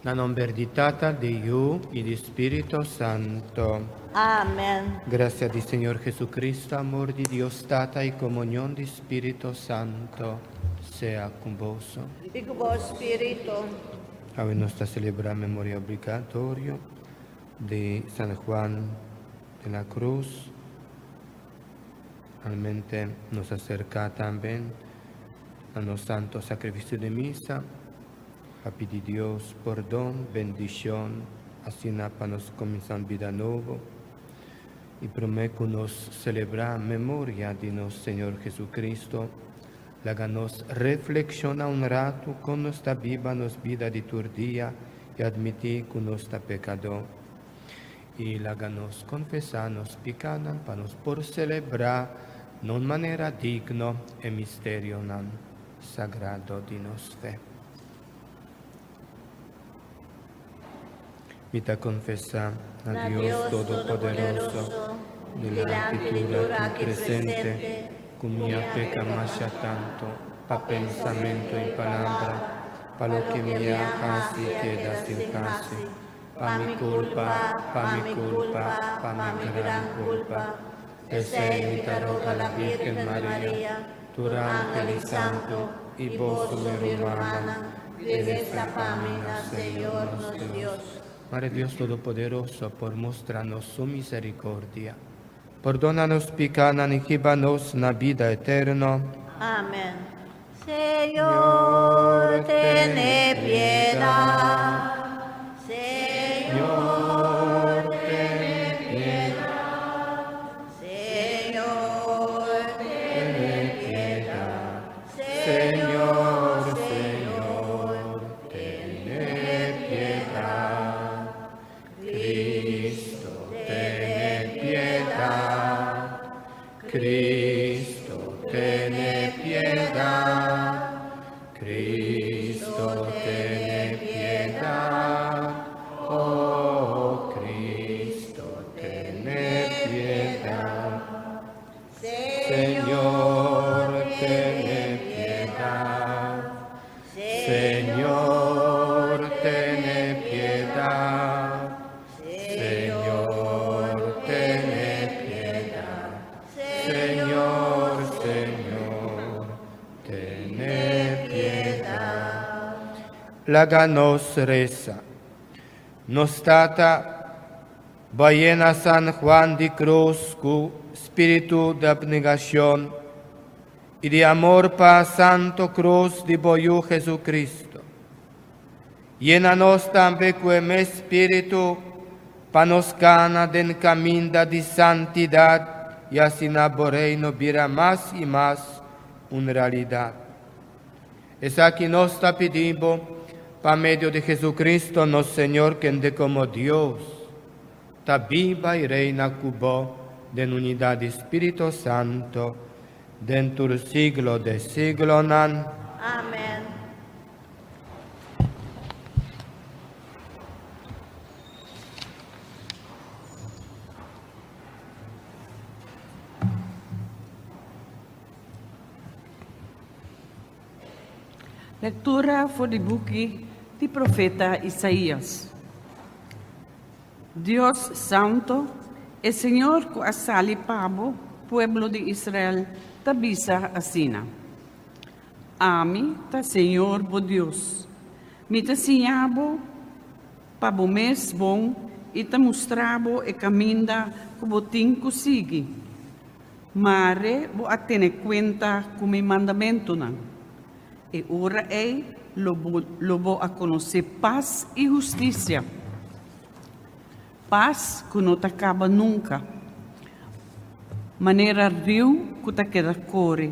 Na nomber di Tata, di Yu y di Spirito Santo. Amen. Gracia di Señor Jesucristo, amor di Dios Tata y comunión di Spirito Santo sea con vos. I ku bo spiritu. Awe nos ta celebra memoria obligatorio di San Juan de la Cruz. Realmente nos acerca tambe na nos Santo Sacrificio di Misa pa pidi Dios pordon, bendicion, asina pa nos cuminsa un bida nobo. Y prome cu nos celebra memoria di nos Señor Jesucristo, laga nos reflexiona un rato con nos ta biba nos bida di tur dia y admiti cu nos ta pecador. Y laga nos confesa nos picanan pa nos por celebra na un manera digno e misterionan sagrado di nos fe. Mi ta confesa na Dios Todopoderoso, dilanti tur aki presente, cu mi a peca masha tanto, pa pensamento y palabra, pa loke mi a haci y keda sin haci, pa mi culpa, pa mi culpa, pa mi gran culpa. P'esei mi ta roga la Virgen Maria, tur angel y santo, y boso, mi rumannan, resa pa mi na Señor nos Dios. Mare Dios Todopoderoso por mustra nos su misericordia. Pordona nos picanan y hiba nos na bida eterno. Amen. Señor, tene piedad. Señor, tene piedad. Señor, tene piedad. Señor, Señor, tene piedad. Cristo, tene piedad. Cristo, tene piedad. Cristo, tene piedad. Oh, Cristo, tene piedad. Señor, tene piedad. Señor, tene piedad. Señor, tene piedad. Señor, Señor, tene piedad. Laga nos resa. Nos Tata, Bo a yena San Juan di Cruz cu spiritu di abnegacion y di amor pa Santo Cruz di Bo Yu Jesucristo. Yena nos tambe cu e mes spiritu pa nos cana den caminda di santidad y asina Bo Reino bira mas y mas un realidad. Esaki nos ta pidi Bo pa medio di Jesucristo nos Señor kende como Dios ta biba y reina cu Bo den unidad di Spirito Santo den tur siglo de siglonan. Amen. Lectura for di buki di profeta Isaías. Dios Santo, e Señor cu a sali pa bo, pueblo di Israel, ta bisa asina, Ami ta Señor bo Dios. Mi ta siña bo pa bo mes bon i ta mustra bo e caminda cu bo tin cu sigui. Mare bo a tene kuenta ku mi mandamentunan. E ora ei lo bo lo bo a konosé pas i hustisia, pas ku no ta kaba nunka, manera riu ku ta keda kore,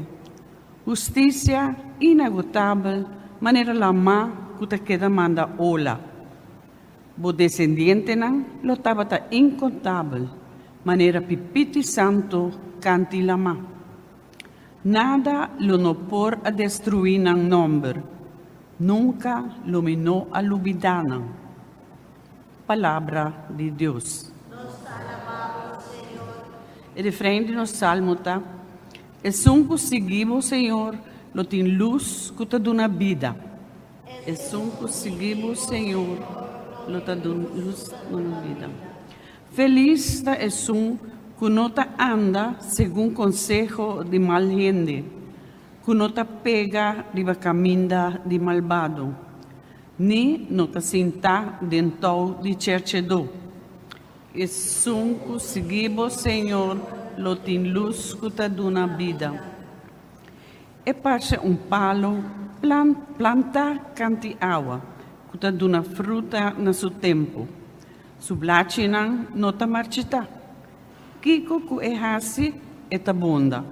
hustisia inagotabel manera lamá ku ta keda manda ola. Bo desendientenan lo tabata inkontabel, manera pipiti santu kanti lamá. Nada lo no por a destruí nan nòmber, nunka lo mi no a lubidá nan. Palabra di Dios. Nos ta alabá bo, Señor. E refrein di nos salmo ta, Esun ku sigui bo, Señor, lo tin lus ku ta duna bida. Esun ku sigui bo, Señor, lo ta duna lus na nan bida. Felis ta esun ku no ta anda segun konseho di mal hende, ku no ta pega riba kaminda di malbado, ni no ta sintá den tou di cherchedó. Esun ku sigui bo, Señor, lo tin lus ku ta duna bida. E parse un palu plantá kant'i awa ku ta duna fruta na su tempu. Su blachinan no ta marchitá. Kiko ku e hasi, e ta bunda.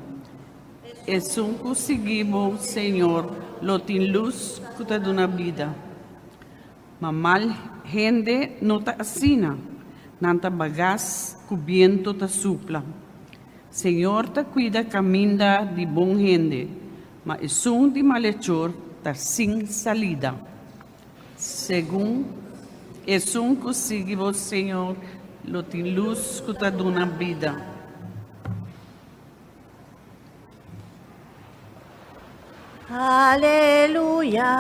Esun ku sigui bo, Señor, lo tin lus ku ta duna bida. Ma mal hende no ta asina, nan ta bagas ku bientu ta supla. Señor ta kuida kaminda di bon hende, ma esun di malechor ta sin salida. Segun esun ku sigui bo, Señor, lo tin lus ku ta duna bida. Aleluya,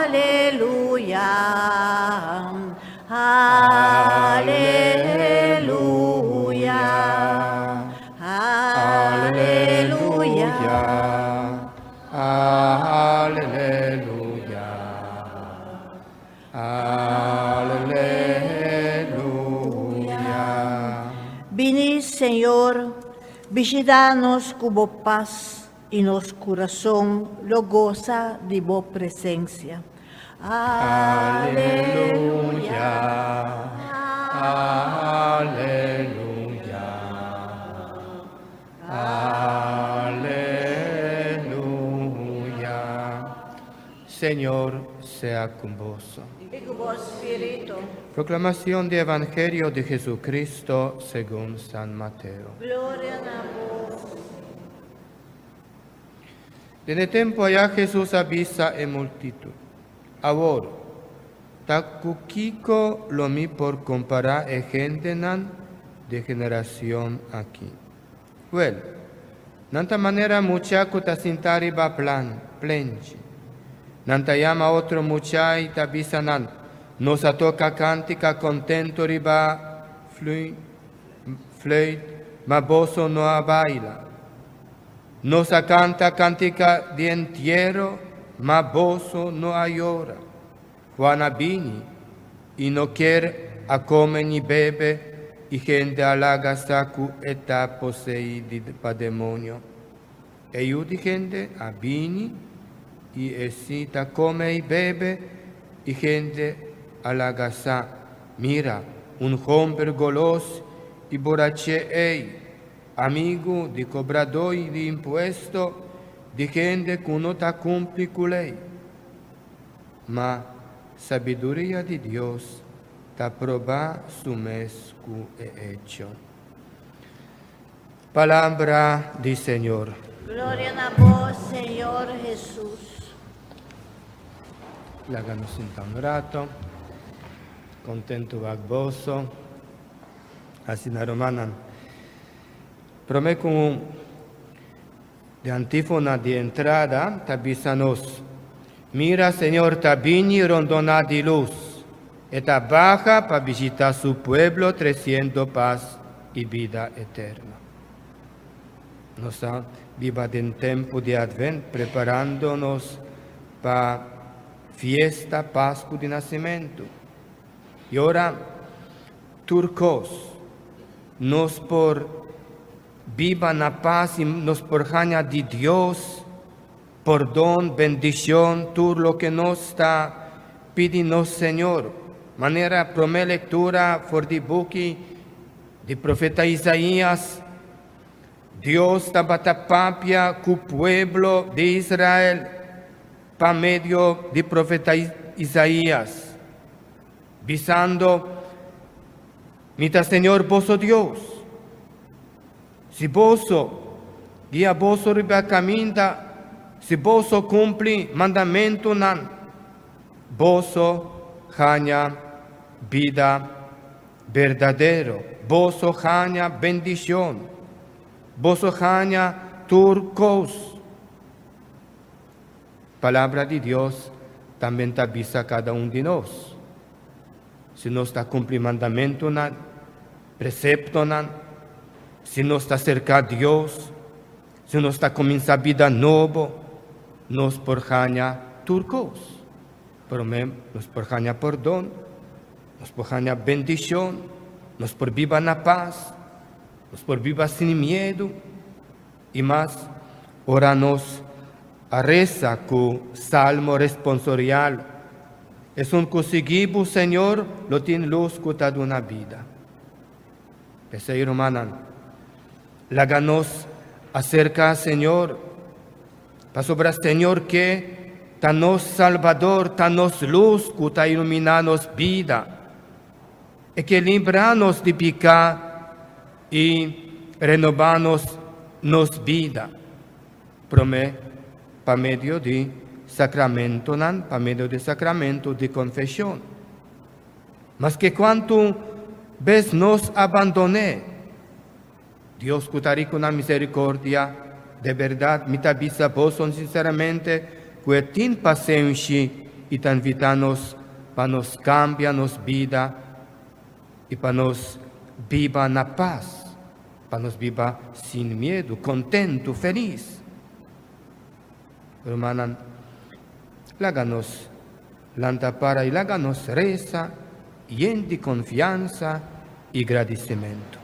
aleluya, aleluya, aleluya, aleluya, aleluya. Bini, Señor, bishitá nos ku bo pas i nos kurason lo gosa di bo presensia. Aleluya, aleluya, aleluya. Señor sea con vos. I ku bo spiritu. Proclamación del Evangelio de Jesucristo según San Mateo. Gloria na bo. Den e tempu ayá Hesus a bisa e multitut, Awor, ta ku kiko lo mi por kompará e hendenan di e generashon akí? Wèl, nan ta manera mucha ku ta sintá riba plan, plenchi. Nan ta yama otro mucha i ta bisa nan, Nos a toka kántika kontentu riba flùit, ma boso no a baila. Nos a kanta kantika di entiero, ma boso no a yora. Juan a bini i no kier a kome ni bebe, i hende a laga sa ku e ta poseí pa demonio. E Yu di hende a bini i e si ta kome i bebe, i hende a laga sa, Mira, un homber golos i borach'é ei, Amigu di kobradó i di impuesto, di hende ku no ta kumpli ku lei. Ma sabiduria di Dios ta probá su mes ku e echo. Palabra di Señor. Gloria na bo, Señor Hesus. Laga nos sinta un rato. Kontentu wak boso. Asina rumannan, promé ku de antífona di entrada ta bisa nos, Mira, Señor ta bini rondoná di lus, e ta baha pa bishitá su pueblo tresiendo pas i bida eterno. Nos ta biba den tempu di Advent preparando nos pa fiesta Pasku di Nasimentu. I ora tur kos, nos por biba na pas i nos por haña di Dios pordon, bendishon, tur loke nos ta pidi nos Señor. Manera promé lektura for di buki di profeta Isaías, Dios tabata papia ku pueblo di Israel pa medio di profeta Isaías. Bisando, Mi ta Señor boso Dios. Si boso guia boso riba caminda, si boso cumpli mandamentunan, boso haña bida berdadero, boso haña bendicion, boso haña tur cos. Palabra di Dios tambe ta bisa kada un di nos. Si nos ta kumpli mandamentunan, preseptonan, si nos ta serka Dios, si nos ta kuminsá bida nobo, nos por haña tur kos. Promé, nos por haña pordon, nos por haña bendishon, nos por biba na pas, nos por biba sin miedu. I mas, ora nos a resa ku Salmo responsorial, Esun ku sigui bo, Señor, lo tin lus ku ta duna bida. P'esei, rumannan, laga nos aserká Señor, pasobra Señor ke ta nos Salbador, ta nos lus ku ta iluminá nos bida. E ke libra nos di piká i renobá nos nos bida. Promé, pa medio di sakramentonan, pa medio di sakramento di konfeshon. Maske kuantu bes nos a bandon'é, Dios ku ta riku na miserikordia, de bèrdat mi ta bisa boso sinseramente ku e tin pasenshi i ta invitá nos pa nos kambia nos bida i pa nos biba na pas, pa nos biba sin miedu, kontentu, felis. Rumannan, laga nos lanta para i laga nos resa yen di konfiansa i gradisimentu.